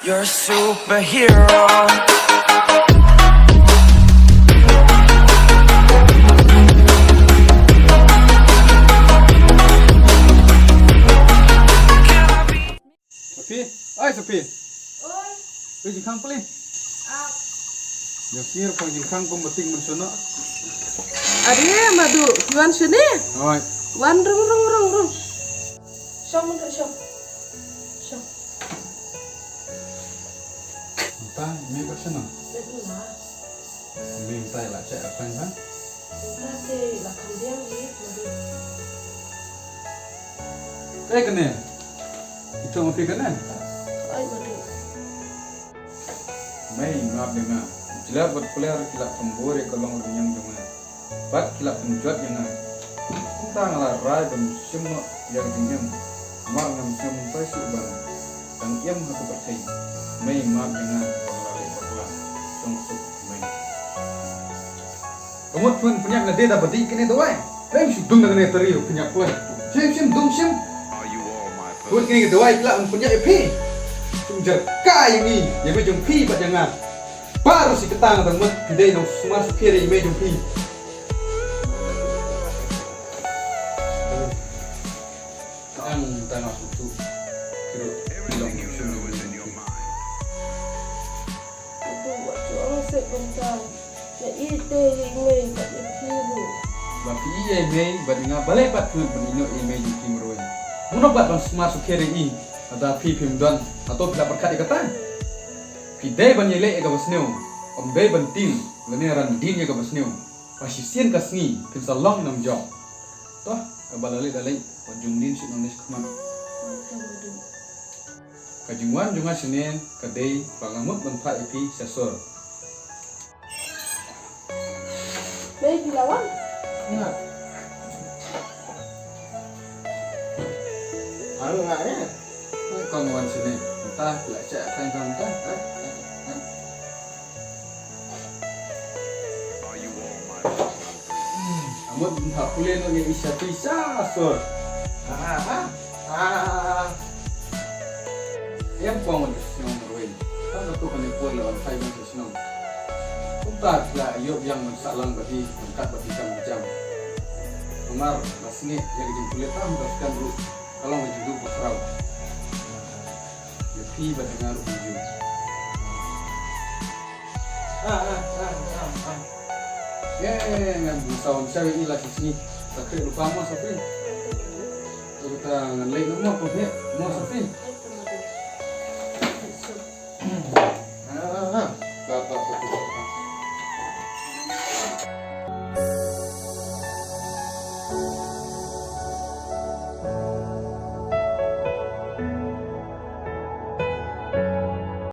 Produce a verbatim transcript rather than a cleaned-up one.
You're a superhero. Sophie, oi Sophie. Oi. Oi, jingkhang peli. Ah. Ïa sir pang jingkhang kum bating man sono. Are madu, wan sini. Oi. Wan rung rung rung rung. Shong man shong. Shong. Mynta i mei pat shano? Mynta i la check account ba? Mynta te la kham biang hi madu. Kaei kane? Ito ma phi kane? Ai madu. Mei, map ïa nga. Jylla bad kular ki la pynbor ïa ka long ka ñiang jong nga. Bad ki la pynjot ïa nga. Kumta nga la rai ban shim noh ïa ka jingim. Namar ngam sngewbha shuh ban dang im ha ka pyrthei. Mei, map ïa nga ba nga la leh bakla. Shong suk mei. Ka mut pynïap na dei da ba dih kine dawai. Lem shu dung na kane tari pynïap kloi. Shim shim dung shim. Kut kine dawai pla pynïap ïa phi. Shim jar ka ïa ngi ïa mei jong phi bad ïa nga. Baroh shi katta nga dang mut phi dei nong sumar sukher ïa i mei jong phi. Tang tang aku tu. Kiro long shim. Aku buat cuang sek bentang. Ïa i te ïa i mei bad ïa phi ruh. Ba phi ïa i mei bad nga balei pat phi ban ïeh noh ïa i mei jong phi marwei. Mano pat ban sumar sukher ïa i. Lada phi phim don hato phi la pyrkhat ïa kata. Phi dei ban ïaleh ïa kaba sniew. Ym dei ban tim lane ran dien ïa kaba sniew. Ba shisien ka sngi phin sa long nongjob. To kaba la leit la leit wat jong dien shu nang leit khmat. Ka jingwan jong nga shane ka dei ba nga mut ban phah ïa phi sha sor. Mei phi la wan? Nga. Nga nga eh. Kong wan shane. Mynta phi la check account mynta. Amut bun ha pule no ngi isa tu isa sor. Ah ah ah. Em kong wan shnong marwei. Tang ka tu kane pur la wan phai wan shnong. Kumta phi la ïoh biang man sahlang bad i, man kat bad i kam jam. Namar ba sngi ïa ka jingpule tam ba skan ruh ka long ka jingduh ba khraw. Ïa phi bad ïa nga ruh ka jingduh. Ah ah ah ah ah. Ïa ïa ïa ngan bun saw ngan saw ïa i la ki sngi. Ta khreh ruh ka mo sa phi. Tu kata ngan leit na mo ko phi mo sa phi. Ah ah ah. Ka ka ka ka.